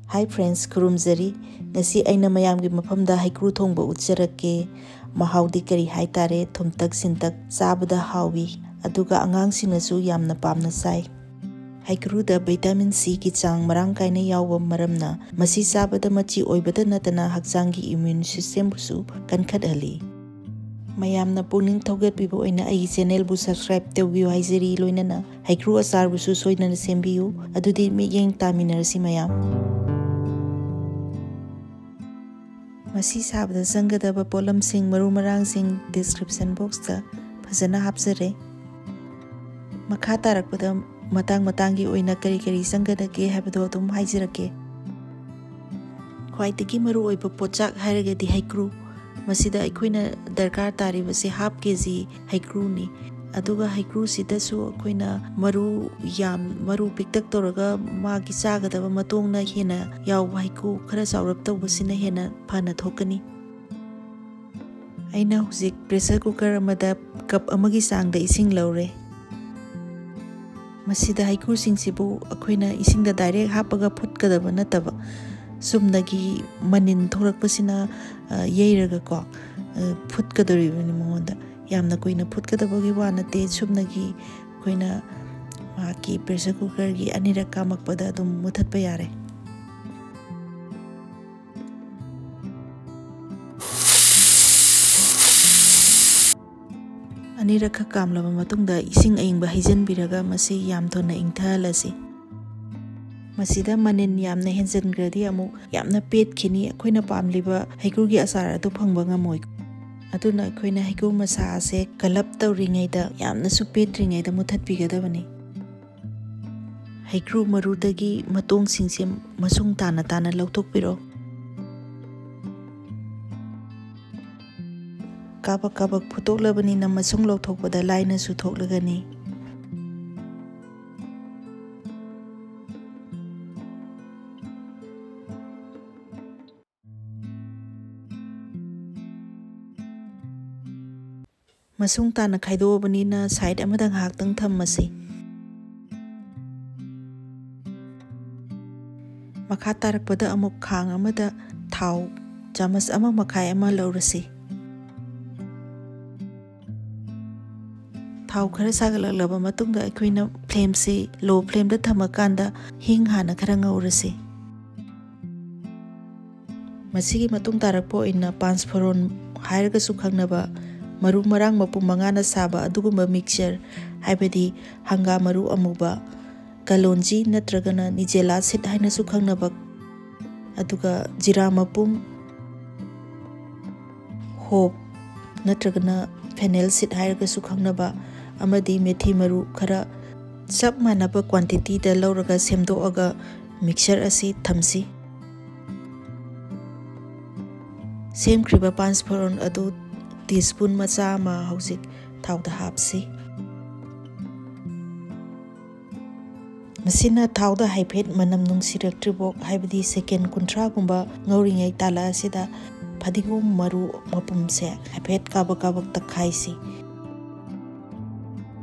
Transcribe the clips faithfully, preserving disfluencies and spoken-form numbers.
Hi friends, ꯈꯨꯔꯨꯝꯖꯔꯤ꯫ ꯉꯁꯤ ꯑꯩꯅ ꯃꯌꯥꯝꯒꯤ ꯃꯐꯝꯗ ꯍꯩꯀ꯭ꯔꯨ ꯊꯣꯡꯕ ꯎꯠꯆꯔꯛꯀꯦ꯫ ꯃꯍꯥꯎꯗꯤ ꯀꯔꯤ ꯍꯥꯏꯇꯥꯔꯦ, ꯊꯨꯝꯇꯛ ꯁꯤꯟꯇꯛ, ꯆꯥꯕꯗ ꯍꯥꯎꯏ, ꯑꯗꯨꯒ ꯑꯉꯥꯡꯁꯤꯡꯅꯁꯨ ꯌꯥꯝꯅ ꯄꯥꯝꯅ ꯆꯥꯏ꯫ ꯍꯩꯀ꯭ꯔꯨꯗ vitamin C ꯒꯤ ꯆꯥꯡ ꯃꯔꯥꯡ ꯀꯥꯏꯅ ꯌꯥꯎꯕ ꯃꯔꯝꯅ ꯃꯁꯤ ꯆꯥꯕꯗ ꯃꯆꯤ ꯑꯣꯏꯕꯗ ꯅꯠꯇꯅ ꯍꯛꯆꯥꯡꯒꯤ immune system ꯕꯨꯁꯨ ꯀꯟꯈꯠꯍꯜꯂꯤ꯫ ꯃꯌꯥꯝꯅ ꯄꯨꯛꯅꯤꯡ ꯊꯧꯒꯠꯄꯤꯕ ꯑꯣꯏꯅ ꯑꯩꯒꯤ channel ꯕꯨ subscribe ꯇꯧꯕꯤꯌꯨ ꯍꯥꯏꯖꯔꯤ, ꯂꯣꯏꯅꯅ ꯍꯩꯀ꯭ꯔꯨ ꯑꯆꯥꯔꯕꯨꯁꯨ ꯁꯣꯏꯗꯅ ꯁꯦꯝꯕꯤꯌꯨ꯫ ꯑꯗꯨꯗꯤ ꯃꯤꯠꯌꯦꯡ ꯇꯥꯃꯤꯟꯅꯔꯁꯤ ꯃꯌꯥꯝ꯫ ꯃꯁꯤ ꯁꯥꯕꯗ ꯆꯪꯒꯗꯕ ꯄꯣꯠꯂꯝꯁꯤꯡ, ꯃꯔꯨ ꯃꯔꯥꯡꯁꯤꯡ description box ꯇ ꯐꯖꯅ ꯍꯥꯞꯆꯔꯦ꯫ ꯃꯈꯥ ꯇꯥꯔꯛꯄꯗ ꯃꯇꯥꯡ ꯃꯇꯥꯡꯒꯤ ꯑꯣꯏꯅ ꯀꯔꯤ ꯀꯔꯤ ꯆꯪꯒꯗꯒꯦ ꯍꯥꯏꯕꯗꯣ ꯑꯗꯨꯝ ꯍꯥꯏꯖꯔꯛꯀꯦ꯫ ꯈ꯭ꯋꯥꯏꯗꯒꯤ ꯃꯔꯨꯑꯣꯏꯕ ꯄꯣꯠꯆꯥꯛ ꯍꯥꯏꯔꯒꯗꯤ ꯍꯩꯀ꯭ꯔꯨ꯫ ꯃꯁꯤꯗ ꯑꯩꯈꯣꯏꯅ ꯗꯔꯀꯥꯔ ꯇꯥꯔꯤꯕꯁꯦ half K G ꯍꯩꯀ꯭ꯔꯨꯅꯤ꯫ ꯑꯗꯨꯒ ꯍꯩꯀ꯭ꯔꯨꯁꯤꯗꯁꯨ ꯑꯩꯈꯣꯏꯅ ꯃꯔꯨ ꯌꯥꯝ, ꯃꯔꯨ ꯄꯤꯛꯇꯛ ꯇꯧꯔꯒ ꯃꯥꯒꯤ ꯆꯥꯒꯗꯕ ꯃꯇꯣꯡꯅ ꯍꯦꯟꯅ ꯌꯥꯎꯕ ꯍꯩꯀ꯭ꯔꯨ ꯈꯔ ꯆꯥꯎꯔꯞ ꯇꯧꯕꯁꯤꯅ ꯍꯦꯟꯅ ꯐꯅ ꯊꯣꯛꯀꯅꯤ꯫ ꯑꯩꯅ ꯍꯧꯖꯤꯛ pressure cooker ꯑꯃꯗ cup ꯑꯃꯒꯤ ꯆꯥꯡꯗ ꯏꯁꯤꯡ ꯂꯧꯔꯦ꯫ ꯃꯁꯤꯗ ꯍꯩꯀ꯭ꯔꯨꯁꯤꯡꯁꯤꯕꯨ ꯑꯩꯈꯣꯏꯅ ꯏꯁꯤꯡꯗ direct ꯍꯥꯞꯄꯒ ꯐꯨꯠꯀꯗꯕ ꯅꯠꯇꯕ, ꯆꯨꯝꯅꯒꯤ ꯃꯅꯤꯟ ꯊꯣꯛꯂꯛꯄꯁꯤꯅ, ꯑ, ꯌꯩꯔꯒꯀꯣ, ꯑ, ꯐꯨꯠꯀꯗꯧꯔꯤꯕꯅꯤ ꯃꯉꯣꯟꯗ꯫ ꯌꯥꯝꯅ ꯀꯨꯏꯅ ꯐꯨꯠꯀꯗꯕꯒꯤ ꯋꯥ ꯅꯠꯇꯦ, ꯆꯨꯝꯅꯒꯤ ꯑꯩꯈꯣꯏꯅ ꯃꯍꯥꯛꯀꯤ pressure cooker ꯒꯤ ꯑꯅꯤꯔꯛ ꯀꯥꯝꯃꯛꯄꯗ ꯑꯗꯨꯝ ꯃꯨꯊꯠꯄ ꯌꯥꯔꯦ꯫ ꯑꯅꯤꯔꯛꯈꯛ ꯀꯥꯝꯂꯕ ꯃꯇꯨꯡꯗ ꯏꯁꯤꯡ ꯑꯏꯪꯕ ꯍꯩꯖꯤꯟꯕꯤꯔꯒ ꯃꯁꯤ ꯌꯥꯝ ꯊꯨꯅ ꯏꯪꯊꯍꯜꯂꯁꯤ꯫ ꯃꯁꯤꯗ ꯃꯅꯤꯟ ꯌꯥꯝꯅ ꯍꯦꯟꯖꯤꯟꯈ꯭ꯔꯗꯤ ꯑꯃꯨꯛ ꯌꯥꯝꯅ ꯄꯦꯠꯈꯤꯅꯤ, ꯑꯩꯈꯣꯏꯅ ꯄꯥꯝꯂꯤꯕ ꯍꯩꯀ꯭ꯔꯨꯒꯤ ꯑꯆꯥꯔ ꯑꯗꯨ ꯐꯪꯕ ꯉꯝꯃꯣꯏ꯫ ꯑꯗꯨꯅ ꯑꯩꯈꯣꯏꯅ ꯍꯩꯀ꯭ꯔꯨ ꯃꯁꯥ ꯑꯁꯦ ꯀꯜꯂꯞ ꯇꯧꯔꯤꯉꯩꯗ, ꯌꯥꯝꯅꯁꯨ ꯄꯦꯠꯇ꯭ꯔꯤꯉꯩꯗ ꯃꯨꯊꯠꯄꯤꯒꯗꯕꯅꯤ꯫ ꯍꯩꯀ꯭ꯔꯨ ꯃꯔꯨꯗꯒꯤ ꯃꯇꯣꯡꯁꯤꯡꯁꯦ ꯃꯁꯨꯡ ꯇꯥꯅ ꯇꯥꯅ ꯂꯧꯊꯣꯛꯄꯤꯔꯣ꯫ ꯀꯥꯕꯛ ꯀꯥꯕꯛ ꯐꯨꯠꯇꯣꯛꯂꯕꯅꯤꯅ ꯃꯁꯨꯡ ꯂꯧꯊꯣꯛꯄꯗ ꯂꯥꯏꯅꯁꯨ ꯊꯣꯛꯂꯒꯅꯤ꯫ ꯃꯁꯨꯡ ꯇꯥꯅ ꯈꯥꯏꯗꯣꯛꯑꯕꯅꯤꯅ side ꯑꯃꯗ ꯉꯥꯏꯍꯥꯛꯇꯪ ꯊꯝꯃꯁꯤ꯫ ꯃꯈꯥ ꯇꯥꯔꯛꯄꯗ ꯑꯃꯨꯛ ꯈꯥꯡ ꯑꯃꯗ ꯊꯥꯎ ꯆꯥꯃꯁ ꯑꯃ ꯃꯈꯥꯏ ꯑꯃ ꯂꯧꯔꯁꯤ꯫ ꯊꯥꯎ ꯈꯔ ꯁꯥꯒꯠꯂꯛꯂꯕ ꯃꯇꯨꯡꯗ ꯑꯩꯈꯣꯏꯅ ꯐ꯭ꯂꯦꯝꯁꯤ ꯂꯣ ꯐ꯭ꯂꯦꯝꯗ ꯊꯝꯃꯀꯥꯟꯗ ꯍꯤꯡ ꯍꯥꯟꯅ ꯈꯔ ꯉꯧꯔꯁꯤ꯫ ꯃꯁꯤꯒꯤ ꯃꯇꯨꯡ ꯇꯥꯔꯛꯄ ꯑꯣꯏꯅ ꯄꯥꯟꯁꯐꯣꯔꯣꯟ ꯍꯥꯏꯔꯒꯁꯨ ꯈꯪꯅꯕ ꯃꯔꯨ ꯃꯔꯥꯡ ꯃꯄꯨꯝ ꯃꯉꯥꯅ ꯁꯥꯕ ꯑꯗꯨꯒꯨꯝꯕ ꯃꯤꯛꯁꯆꯔ, ꯍꯥꯏꯕꯗꯤ ꯍꯪꯒꯥꯝ ꯃꯔꯨ ꯑꯃꯨꯕ, ꯀꯂꯣꯟꯖꯤ ꯅꯠꯇ꯭ꯔꯒꯅ ꯅꯤꯖꯦꯂꯥ ꯁꯤꯠ ꯍꯥꯏꯅꯁꯨ ꯈꯪꯅꯕ, ꯑꯗꯨꯒ ꯖꯤꯔꯥ ꯃꯄꯨꯝ, ꯍꯣꯞ ꯅꯠꯇ꯭ꯔꯒꯅ ꯐꯦꯅꯦꯜ ꯁꯤꯠ ꯍꯥꯏꯔꯒꯁꯨ ꯈꯪꯅꯕ, ꯑꯃꯗꯤ ꯃꯦꯊꯤ ꯃꯔꯨ ꯈꯔ ꯆꯞ ꯃꯥꯟꯅꯕ ꯀ꯭ꯋꯥꯟꯇꯤꯇꯤꯗ ꯂꯧꯔꯒ ꯁꯦꯝꯗꯣꯛꯑꯒ ꯃꯤꯛꯁꯆꯔ ꯑꯁꯤ ꯊꯝꯁꯤ꯫ ꯁꯦꯝꯈ꯭ꯔꯤꯕ ꯄꯥꯟꯁꯐꯣꯔꯣꯟ ꯑꯗꯨ ꯇꯤꯁꯄꯨꯟ ꯃꯆꯥ ꯑꯃ ꯍꯧꯖꯤꯛ ꯊꯥꯎꯗ ꯍꯥꯞꯁꯤ꯫ ꯃꯁꯤꯅ ꯊꯥꯎꯗ ꯍꯥꯏꯐꯦꯠ ꯃꯅꯝ ꯅꯨꯡꯁꯤꯔꯛꯇ꯭ꯔꯤꯐꯥꯎ, ꯍꯥꯏꯕꯗꯤ ꯁꯦꯀꯦꯟ ꯀꯨꯟꯊ꯭ꯔꯥꯒꯨꯝꯕ ꯉꯧꯔꯤꯉꯩ ꯇꯥꯜꯂꯛ ꯑꯁꯤꯗ ꯐꯗꯤꯒꯣꯝ ꯃꯔꯨ ꯃꯄꯨꯝꯁꯦ ꯍꯥꯏꯐꯦꯠ ꯀꯥꯕꯛ ꯀꯥꯕꯛ ꯇꯛꯈꯥꯏꯁꯤ꯫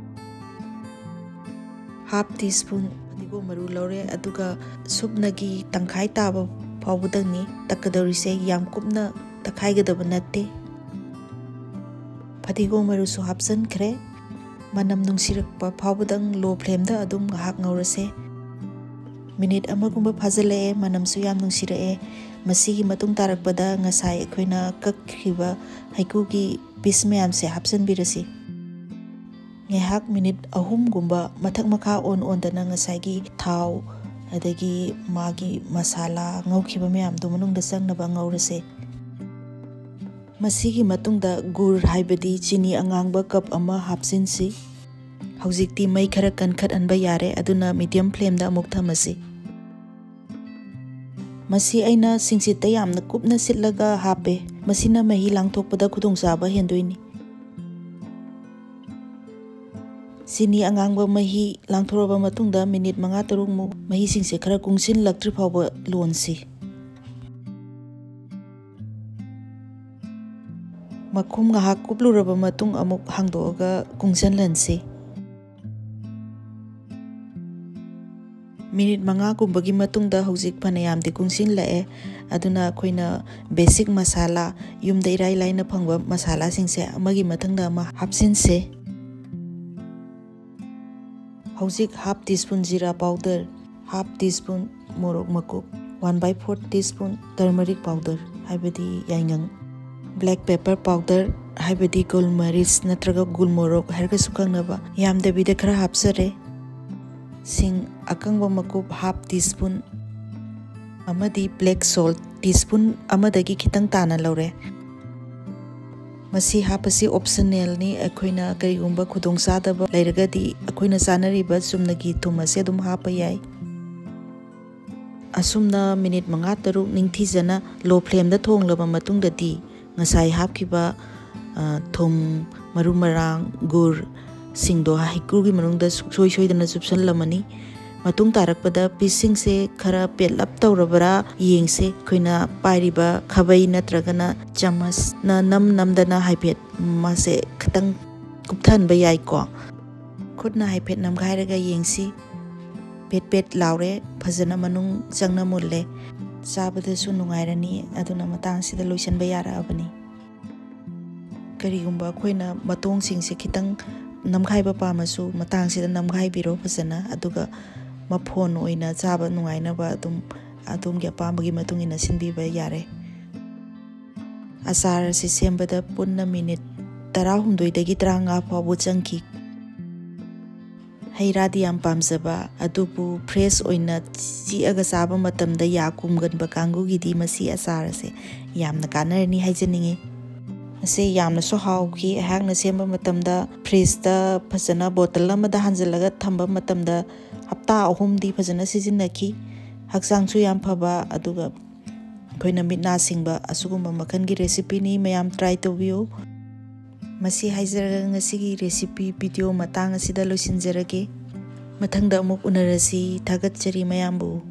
ꯍꯥꯞ ꯇꯤꯁꯄꯨꯟ ꯐꯗꯤꯒꯣꯝ ꯃꯔꯨ ꯂꯧꯔꯦ, ꯑꯗꯨꯒ ꯁꯨꯞꯅꯒꯤ ꯇꯪꯈꯥꯏ ꯇꯥꯕ ꯐꯥꯎꯕꯗꯪꯅꯤ ꯇꯛꯀꯗꯧꯔꯤꯁꯦ, ꯌꯥꯝ ꯀꯨꯞꯅ ꯇꯛꯈꯥꯏꯒꯗꯕ ꯅꯠꯇꯦ꯫ ꯐꯗꯤꯒꯣꯝ ꯃꯔꯨꯁꯨ ꯍꯥꯞꯆꯤꯟꯈ꯭ꯔꯦ꯫ ꯃꯅꯝ ꯅꯨꯡꯁꯤꯔꯛꯄ ꯐꯥꯎꯕꯗꯪ ꯂꯣ ꯐ꯭ꯂꯦꯝꯗ ꯑꯗꯨꯝ ꯉꯥꯏꯍꯥꯛ ꯉꯧꯔꯁꯦ꯫ ꯃꯤꯅꯤꯠ ꯑꯃꯒꯨꯝꯕ ꯐꯥꯖꯤꯜꯂꯛꯑꯦ, ꯃꯅꯝꯁꯨ ꯌꯥꯝ ꯅꯨꯡꯁꯤꯔꯛꯑꯦ꯫ ꯃꯁꯤꯒꯤ ꯃꯇꯨꯡ ꯇꯥꯔꯛꯄꯗ ꯉꯁꯥꯏ ꯑꯩꯈꯣꯏꯅ ꯀꯛꯈꯤꯕ ꯍꯩꯀ꯭ꯔꯨꯒꯤ ꯄꯤꯁ ꯃꯌꯥꯝꯁꯦ ꯍꯥꯞꯆꯤꯟꯕꯤꯔꯁꯤ꯫ ꯉꯥꯏꯍꯥꯛ ꯃꯤꯅꯤꯠ ꯑꯍꯨꯝꯒꯨꯝꯕ ꯃꯊꯛ ꯃꯈꯥ ꯑꯣꯟ ꯑꯣꯟꯗꯅ ꯉꯁꯥꯏꯒꯤ ꯊꯥꯎ, ꯑꯗꯒꯤ ꯃꯥꯒꯤ ꯃꯁꯥꯂꯥ ꯉꯧꯈꯤꯕ ꯃꯌꯥꯝꯗꯨ ꯃꯅꯨꯡꯗ ꯆꯪꯅꯕ ꯉꯧꯔꯁꯦ꯫ ꯃꯁꯤꯒꯤ ꯃꯇꯨꯡꯗ ꯒꯨꯔ, ꯍꯥꯏꯕꯗꯤ ꯆꯤꯅꯤ ꯑꯉꯥꯡꯕ ꯀꯞ ꯑꯃ ꯍꯥꯞꯆꯤꯟꯁꯤ꯫ ꯍꯧꯖꯤꯛꯇꯤ ꯃꯩ ꯈꯔ ꯀꯟꯈꯠꯍꯟꯕ ꯌꯥꯔꯦ, ꯑꯗꯨꯅ ꯃꯤꯗꯤꯌꯝ ꯐ꯭ꯂꯦꯝꯗ ꯑꯃꯨꯛ ꯊꯝꯃꯁꯤ꯫ ꯃꯁꯤ ꯑꯩꯅ ꯁꯤꯡꯁꯤꯠꯇ ꯌꯥꯝꯅ ꯀꯨꯞꯅ ꯁꯤꯠꯂꯒ ꯍꯥꯞꯄꯦ, ꯃꯁꯤꯅ ꯃꯍꯤ ꯂꯥꯡꯊꯣꯛꯄꯗ ꯈꯨꯗꯣꯡꯆꯥꯕ ꯍꯦꯟꯗꯣꯏꯅꯤ꯫ ꯆꯤꯅꯤ ꯑꯉꯥꯡꯕ ꯃꯍꯤ ꯂꯥꯡꯊꯣꯔꯛꯑꯕ ꯃꯇꯨꯡꯗ ꯃꯤꯅꯤꯠ ꯃꯉꯥ ꯇꯔꯨꯛꯃꯨꯛ ꯃꯍꯤꯁꯤꯡꯁꯦ ꯈꯔ ꯀꯨꯡꯁꯤꯜꯂꯛꯇ꯭ꯔꯤ ꯐꯥꯎꯕ ꯂꯣꯟꯁꯤ꯫ ꯃꯈꯨꯝ ꯉꯥꯏꯍꯥꯛ ꯀꯨꯞꯂꯨꯔꯕ ꯃꯇꯨꯡ ꯑꯃꯨꯛ ꯍꯥꯡꯗꯣꯛꯑꯒ ꯀꯨꯡꯁꯤꯜꯍꯟꯁꯤ꯫ ꯃꯤꯅꯤꯠ ꯃꯉꯥꯒꯨꯝꯕꯒꯤ ꯃꯇꯨꯡꯗ ꯍꯧꯖꯤꯛ ꯐꯅꯌꯥꯝꯗꯤ ꯀꯨꯡꯁꯤꯜꯂꯛꯑꯦ꯫ ꯑꯗꯨꯅ ꯑꯩꯈꯣꯏꯅ ꯕꯦꯁꯤꯛ ꯃꯁꯥꯂꯥ, ꯌꯨꯝꯗ ꯏꯔꯥꯏ ꯂꯥꯏꯅ ꯐꯪꯕ ꯃꯁꯥꯂꯥꯁꯤꯡꯁꯦ ꯑꯃꯒꯤ ꯃꯊꯪꯗ ꯑꯃ ꯍꯥꯞꯆꯤꯟꯁꯦ꯫ ꯍꯧꯖꯤꯛ half teaspoon ꯖꯤꯔꯥ ꯄꯥꯎꯗꯔ, half teaspoon ꯃꯣꯔꯣꯛ ꯃꯀꯨꯞ, one by fourth teaspoon turmeric powder ꯍꯥꯏꯕꯗꯤ ꯌꯥꯏꯉꯪ, black pepper powder ꯍꯥꯏꯕꯗꯤ ꯒꯣꯜꯃꯔꯤꯁ ꯅꯠꯇ꯭ꯔꯒ ꯒꯨꯜꯃꯣꯔꯣꯛ ꯍꯥꯏꯔꯒꯁꯨ ꯈꯪꯅꯕ, ꯌꯥꯝꯗꯕꯤꯗ ꯈꯔ ꯍꯥꯞꯆꯔꯦ꯫ ꯁꯤꯡ ꯑꯀꯪꯕ ꯃꯀꯨꯞ half teaspoon ꯑꯃꯗꯤ black salt teaspoon ꯑꯃꯗꯒꯤ ꯈꯤꯇꯪ ꯇꯥꯅ ꯂꯧꯔꯦ꯫ ꯃꯁꯤ ꯍꯥꯞꯄꯁꯤ ꯑꯣꯞꯁꯅꯦꯜꯅꯤ꯫ ꯑꯩꯈꯣꯏꯅ ꯀꯔꯤꯒꯨꯝꯕ ꯈꯨꯗꯣꯡꯆꯥꯗꯕ ꯂꯩꯔꯒꯗꯤ ꯑꯩꯈꯣꯏꯅ ꯆꯥꯅꯔꯤꯕ ꯆꯨꯝꯅꯒꯤ ꯊꯨꯝ ꯑꯁꯦ ꯑꯗꯨꯝ ꯍꯥꯞꯄ ꯌꯥꯏ꯫ ꯑꯁꯨꯝꯅ ꯃꯤꯅꯤꯠ ꯃꯉꯥ ꯇꯔꯨꯛ ꯅꯤꯡꯊꯤꯖꯅ low flameꯗ ꯊꯣꯡꯂꯕ ꯃꯇꯨꯡꯗꯗꯤ ꯉꯁꯥꯏ ꯍꯥꯞꯈꯤꯕ, ꯑ, ꯊꯨꯝ, ꯃꯔꯨ ꯃꯔꯥꯡ, ꯒꯨꯔ ꯁꯤꯡꯗꯣ ꯍꯩꯀ꯭ꯔꯨꯒꯤ ꯃꯅꯨꯡꯗ ꯁꯨꯡꯁꯣꯏ ꯁꯣꯏꯗꯅ ꯆꯨꯞꯁꯜꯂꯝꯃꯅꯤ꯫ ꯃꯇꯨꯡ ꯇꯥꯔꯛꯄꯗ ꯄꯤꯁꯁꯤꯡꯁꯦ ꯈꯔ ꯄꯦꯠꯂꯞ ꯇꯧꯔꯕ꯭ꯔꯥ ꯌꯦꯡꯁꯦ꯫ ꯑꯩꯈꯣꯏꯅ ꯄꯥꯏꯔꯤꯕ ꯈꯥꯕꯩ ꯅꯠꯇ꯭ꯔꯒꯅ ꯆꯥꯃꯁꯅ ꯅꯝ ꯅꯝꯗꯅ ꯍꯥꯏꯐꯦꯠ ꯃꯥꯁꯦ ꯈꯤꯇꯪ ꯀꯨꯞꯊꯍꯟꯕ ꯌꯥꯏꯀꯣ꯫ ꯈꯨꯠꯅ ꯍꯥꯏꯐꯦꯠ ꯅꯝꯈꯥꯏꯔꯒ ꯌꯦꯡꯁꯤ꯫ ꯄꯦꯠ ꯄꯦꯠ ꯂꯥꯎꯔꯦ, ꯐꯖꯅ ꯃꯅꯨꯡ ꯆꯪꯅ ꯃꯨꯜꯂꯦ, ꯆꯥꯕꯗꯁꯨ ꯅꯨꯡꯉꯥꯏꯔꯅꯤ꯫ ꯑꯗꯨꯅ ꯃꯇꯥꯡꯁꯤꯗ ꯂꯣꯏꯁꯤꯟꯕ ꯌꯥꯔꯛꯑꯕꯅꯤ꯫ ꯀꯔꯤꯒꯨꯝꯕ ꯑꯩꯈꯣꯏꯅ ꯃꯇꯣꯡꯁꯤꯡꯁꯦ ꯈꯤꯇꯪ ꯅꯝꯈꯥꯏꯕ ꯄꯥꯝꯃꯁꯨ ꯃꯇꯥꯡꯁꯤꯗ ꯅꯝꯈꯥꯏꯕꯤꯔꯣ ꯐꯖꯅ, ꯑꯗꯨꯒ ꯃꯐꯣꯟ ꯑꯣꯏꯅ ꯆꯥꯕ ꯅꯨꯡꯉꯥꯏꯅꯕ ꯑꯗꯨꯝ ꯑꯗꯣꯝꯒꯤ ꯑꯄꯥꯝꯕꯒꯤ ꯃꯇꯨꯡ ꯏꯟꯅ ꯁꯤꯟꯕꯤꯕ ꯌꯥꯔꯦ꯫ ꯑꯆꯥꯔ ꯑꯁꯤ ꯁꯦꯝꯕꯗ ꯄꯨꯟꯅ ꯃꯤꯅꯤꯠ ꯇꯔꯥꯍꯨꯝꯗꯣꯏꯗꯒꯤ ꯇꯔꯥꯃꯉꯥ ꯐꯥꯎꯕ ꯆꯪꯈꯤ꯫ ꯍꯩ ꯔꯥꯗꯤ ꯌꯥꯝ ꯄꯥꯝꯖꯕ, ꯑꯗꯨꯕꯨ fresh ꯑꯣꯏꯅ ꯆꯤꯛꯑꯒ ꯆꯥꯕ ꯃꯇꯝꯗ ꯌꯥ ꯀꯨꯝꯒꯟꯕ ꯀꯥꯡꯕꯨꯒꯤꯗꯤ ꯃꯁꯤ ꯑꯆꯥꯔ ꯑꯁꯦ ꯌꯥꯝꯅ ꯀꯥꯟꯅꯔꯅꯤ ꯍꯥꯏꯖꯅꯤꯡꯉꯤ꯫ ꯃꯁꯤ ꯌꯥꯝꯅꯁꯨ ꯍꯥꯎꯈꯤ꯫ ꯑꯩꯍꯥꯛꯅ ꯁꯦꯝꯕ ꯃꯇꯝꯗ fridgeꯇ ꯐꯖꯅ bottle ꯑꯃꯗ ꯍꯥꯟꯖꯤꯜꯂꯒ ꯊꯝꯕ ꯃꯇꯝꯗ ꯍꯞꯇꯥ ꯑꯍꯨꯝꯗꯤ ꯐꯖꯅ ꯁꯤꯖꯤꯟꯅꯈꯤ꯫ ꯍꯛꯆꯥꯡꯁꯨ ꯌꯥꯝ ꯐꯕ, ꯑꯗꯨꯒ ꯑꯩꯈꯣꯏꯅ ꯃꯤꯠ ꯅꯥ ꯁꯤꯡꯕ, ꯑꯁꯤꯒꯨꯝꯕ ꯃꯈꯜꯒꯤ recipeꯅꯤ꯫ ꯃꯌꯥꯝ try ꯇꯧꯕꯤꯌꯨ꯫ ꯃꯁꯤ ꯍꯥꯏꯖꯔꯒ ꯉꯁꯤꯒꯤ recipe video ꯃꯇꯥꯡ ꯑꯁꯤꯗ ꯂꯣꯏꯁꯤꯟꯖꯔꯒꯦ꯫ ꯃꯊꯪꯗ ꯑꯃꯨꯛ ꯎꯅꯔꯁꯤ꯫ ꯊꯥꯒꯠꯆꯔꯤ ꯃꯌꯥꯝꯕꯨ꯫